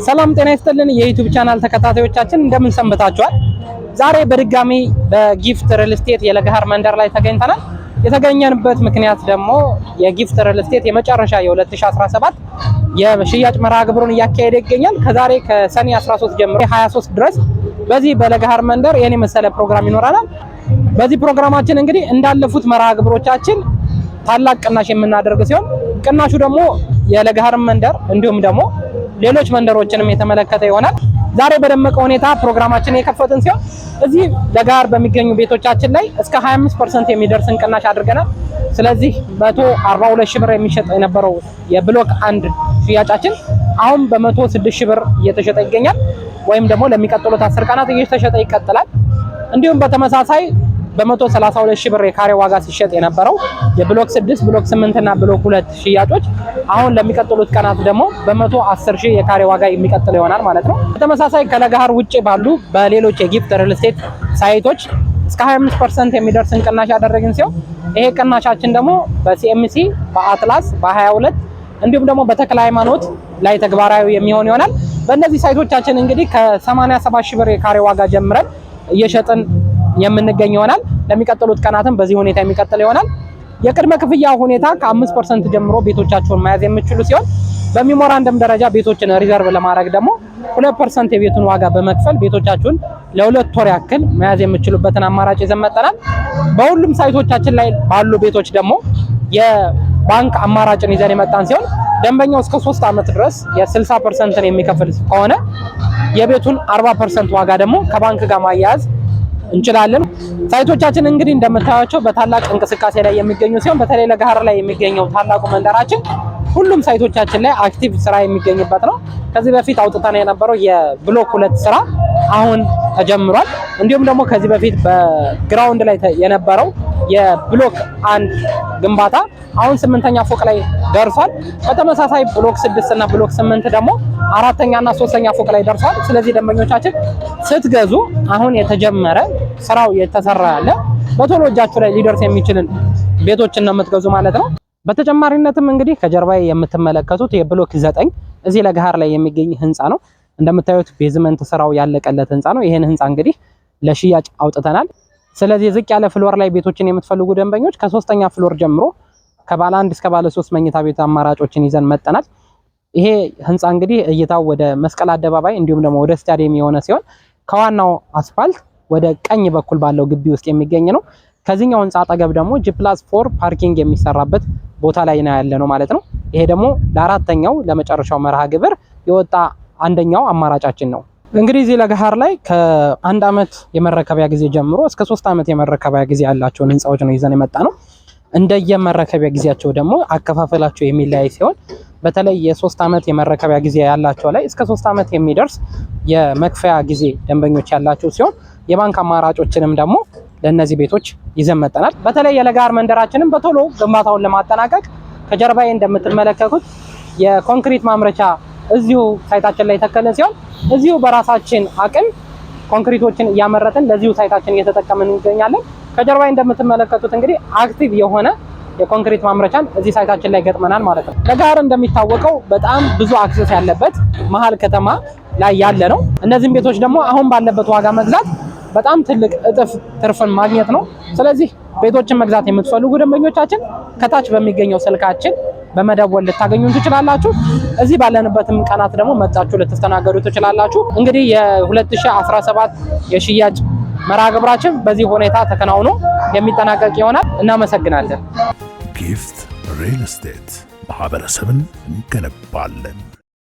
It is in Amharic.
ሰላም ጤና ይስጥልን የ YouTube channel ተከታታዮቻችን፣ እንደምን ሰንብታችኋል? ዛሬ በድጋሚ በጊፍት ሪል ስቴት የለገሃር መንደር ላይ ተገኝተናል። የተገኘንበት ምክንያት ደግሞ የጊፍት ሪል ስቴት የመጨረሻ የ2017 የሽያጭ መርሃ ግብሩን እያካሄደ ይገኛል። ከዛሬ ከሰኔ 13 ጀምሮ 23 ድረስ በዚህ በለገሃር መንደር ይህን የመሰለ ፕሮግራም ይኖረናል። በዚህ ፕሮግራማችን እንግዲህ እንዳለፉት መርሃ ግብሮቻችን ታላቅ ቅናሽ የምናደርግ ሲሆን ቅናሹ ደግሞ የለገሃር መንደር እንዲሁም ደግሞ ሌሎች መንደሮችንም የተመለከተ ይሆናል። ዛሬ በደመቀ ሁኔታ ፕሮግራማችንን የከፈትን ሲሆን እዚህ ለገሃር በሚገኙ ቤቶቻችን ላይ እስከ 25% የሚደርስን ቅናሽ አድርገናል። ስለዚህ 142 ሺህ ብር የሚሸጥ የነበረው የብሎክ አንድ ሽያጫችን አሁን በ106 ሺህ ብር እየተሸጠ ይገኛል። ወይም ደግሞ ለሚቀጥሉት 10 ቀናት እየተሸጠ ይቀጥላል። እንዲሁም በተመሳሳይ በ132 ሺህ ብር የካሬ ዋጋ ሲሸጥ የነበረው የብሎክ 6፣ ብሎክ 8 እና ብሎክ 2 ሽያጮች አሁን ለሚቀጥሉት ቀናት ደግሞ በ110 ሺህ የካሬ ዋጋ የሚቀጥል ይሆናል ማለት ነው። በተመሳሳይ ከለገሃር ውጭ ባሉ በሌሎች የጊፍት ሪል ስቴት site ኦች እስከ 25% የሚደርስን ቅናሽ ያደረግን ሲሆን ይሄ ቅናሻችን ደግሞ በሲኤምሲ፣ በአትላስ፣ በ22 እንዲሁም ደግሞ በተክለ ሃይማኖት ላይ ተግባራዊ የሚሆን ይሆናል። በእነዚህ site ኦቻችን እንግዲህ ከ87 ሺህ ብር የካሬ ዋጋ ጀምረን እየሸጥን የምንገኝ ይሆናል። ለሚቀጥሉት ቀናትም በዚህ ሁኔታ የሚቀጥል ይሆናል። የቅድመ ክፍያ ሁኔታ ከ5% ጀምሮ ቤቶቻቸውን መያዝ የሚችሉ ሲሆን በ memorandum ደረጃ ቤቶችን reserve ለማድረግ ደግሞ 2% የቤቱን ዋጋ በመክፈል ቤቶቻችሁን ለ2 ወር ያክል መያዝ የምችሉበትን አማራጭ ይዘን መጥተናል። በሁሉም site ኦቻችን ላይ ባሉ ቤቶች ደግሞ የባንክ አማራጭን ይዘን የመጣን ሲሆን ደንበኛው እስከ 3 ዓመት ድረስ የ60%ን የሚከፍል ከሆነ የቤቱን 40% ዋጋ ደግሞ ከባንክ ጋር ማያያዝ እንችላለን። site ኦቻችን እንግዲህ እንደምታያቸው በታላቅ እንቅስቃሴ ላይ የሚገኙ ሲሆን በተለይ ለገሃር ላይ የሚገኘው ታላቁ መንደራችን ሁሉም site ኦቻችን ላይ active ስራ የሚገኝበት ነው። ከዚህ በፊት አውጥተን የነበረው የብሎክ 2 ስራ አሁን ተጀምሯል። እንዲሁም ደግሞ ከዚህ በፊት በ ground ላይ የነበረው የብሎክ 1 ግንባታ አሁን 8ኛ ፎቅ ላይ ደርሷል። በተመሳሳይ ብሎክ 6 እና ብሎክ 8 ደግሞ አራተኛ እና ሶስተኛ ፎቅ ላይ ደርሷል። ስለዚህ ደንበኞቻችን ስትገዙ አሁን የተጀመረ ስራው የተሰራ ያለ በቶሎ እጃችሁ ላይ ሊደርስ የሚችልን ቤቶችን ነው የምትገዙ ማለት ነው። በተጨማሪነትም እንግዲህ ከጀርባዬ የምትመለከቱት የብሎክ 9 እዚህ ለገሃር ላይ የሚገኝ ህንፃ ነው። እንደምታዩት basement ስራው ያለቀለት ህንፃ ነው። ይሄን ህንፃ እንግዲህ ለሽያጭ አውጥተናል። ስለዚህ ዝቅ ያለ floor ላይ ቤቶችን የምትፈልጉ ደንበኞች ከሶስተኛ floor ጀምሮ ከባለ አንድ እስከ ባለ ሶስት መኝታ ቤት አማራጮችን ይዘን መጥተናል። ይሄ ህንፃ እንግዲህ እይታው ወደ መስቀል አደባባይ እንዲሁም ደግሞ ወደ ስታዲየም የሆነ ሲሆን ከዋናው አስፋልት ወደ ቀኝ በኩል ባለው ግቢ ውስጥ የሚገኝ ነው። ከዚህኛው ህንፃ አጠገብ ደግሞ G+4 parking የሚሰራበት ቦታ ላይ ነው ያለ ነው ማለት ነው። ይሄ ደግሞ ለአራተኛው ለመጨረሻው መርሃ ግብር የወጣ አንደኛው አማራጫችን ነው። እንግዲህ እዚህ ለገሃር ላይ ከአንድ አመት የመረከቢያ ጊዜ ጀምሮ እስከ 3 ዓመት የመረከቢያ ጊዜ ያላቸውን ህንፃዎች ነው ይዘን የመጣ ነው። እንደየመረከቢያ ጊዜያቸው ደግሞ አከፋፈላቸው የሚለያይ ሲሆን በተለይ የ3 ዓመት የመረከቢያ ጊዜ ያላቸው ላይ እስከ 3 ዓመት የሚደርስ የመክፈያ ጊዜ ደንበኞች ያላቸው ሲሆን የባንክ አማራጮችንም ደግሞ ለእነዚህ ቤቶች ይዘን መጥተናል። በተለይ የለገሃር መንደራችንም በቶሎ ግንባታውን ለማጠናቀቅ ከጀርባዬ እንደምትመለከቱት የኮንክሪት ማምረቻ እዚሁ site ኣችን ላይ የተከለ ሲሆን እዚሁ በራሳችን አቅም ኮንክሪቶችን እያመረትን ለዚሁ site ኣችን እየተጠቀምን እንገኛለን። ከጀርባዬ እንደምትመለከቱት እንግዲህ active የሆነ የኮንክሪት ማምረቻን እዚህ site ኣችን ላይ ገጥመናል ማለት ነው። ለገሃር እንደሚታወቀው በጣም ብዙ access ያለበት መሀል ከተማ ላይ ያለ ነው። እነዚህም ቤቶች ደግሞ አሁን ባለበት ዋጋ መግዛት በጣም ትልቅ እጥፍ ትርፍን ማግኘት ነው። ስለዚህ ቤቶችን መግዛት የምትፈልጉ ደንበኞቻችን ከታች በሚገኘው ስልካችን በመደወል ልታገኙን ትችላላችሁ። እዚህ ባለንበትም ቀናት ደግሞ መጣችሁ ልትስተናገዱ ትችላላችሁ። እንግዲህ የ2017 የሽያጭ መርሃ ግብራችን በዚህ ሁኔታ ተከናውኖ የሚጠናቀቅ ይሆናል። እናመሰግናለን። ጊፍት ሪል ስቴት ማህበረሰብን እንገነባለን።